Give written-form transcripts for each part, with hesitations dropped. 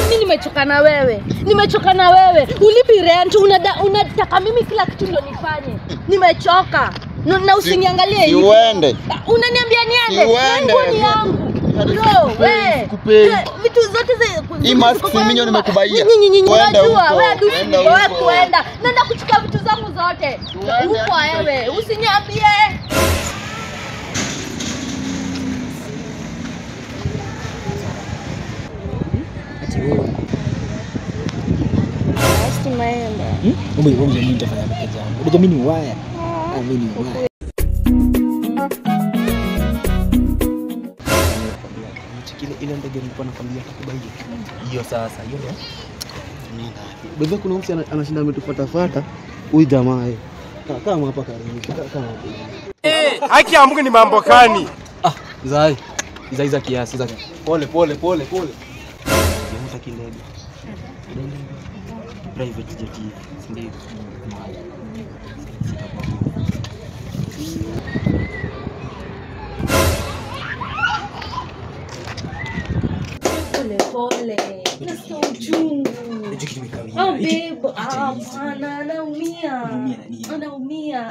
Mimi nimechoka na wewe. Nimechoka na wewe. Ulipi rent, unataka mimi kila kitu ndio nifanye. Nimechoka. Na usiniangalie hivi. Uende. Unaniambia niende? Uende. Ni yangu. Bro, wewe. Vitu zote hii mask mimi ndio nimekubaia. Unajua wewe adui wewe kuenda. Naenda kuchukua vitu zangu zote. Huko wewe, usiniambie. Wewe mimi nitafanya peke yangu. Unajua mimi ni waya. Mimi ni waya. Ile ndege nilikuwa nakwambia takubaia. Hiyo sasa, hiyo ndio. Tunaenda wapi? Baba kuna mtu anashinda ametufuatafuata. Huyu jamaa yeye. Kama hapa karibu. Kama hapa. Eh, haki ya Mungu ni mambo gani? Ah, zai. Zai za kiasi za. Pole pole pole pole. Jamaa kindege. Private jet hivi, si ndio? Pole pole. Nasikia uchungu. Oh babe, hapana, naumia. Naumia.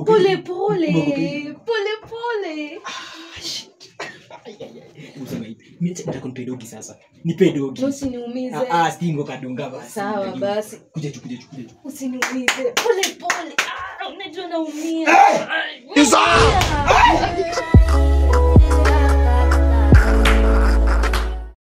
Pole pole. Pole pole. Mimi nataka nipe dogi sasa. Nipe dogi. Usiniumize. Ah, stingo kadunga basi. Sawa basi. Kuja tu, kuja tu, kuja tu. Usiniumize. Pole pole. Ah, unajua naumia. Isa!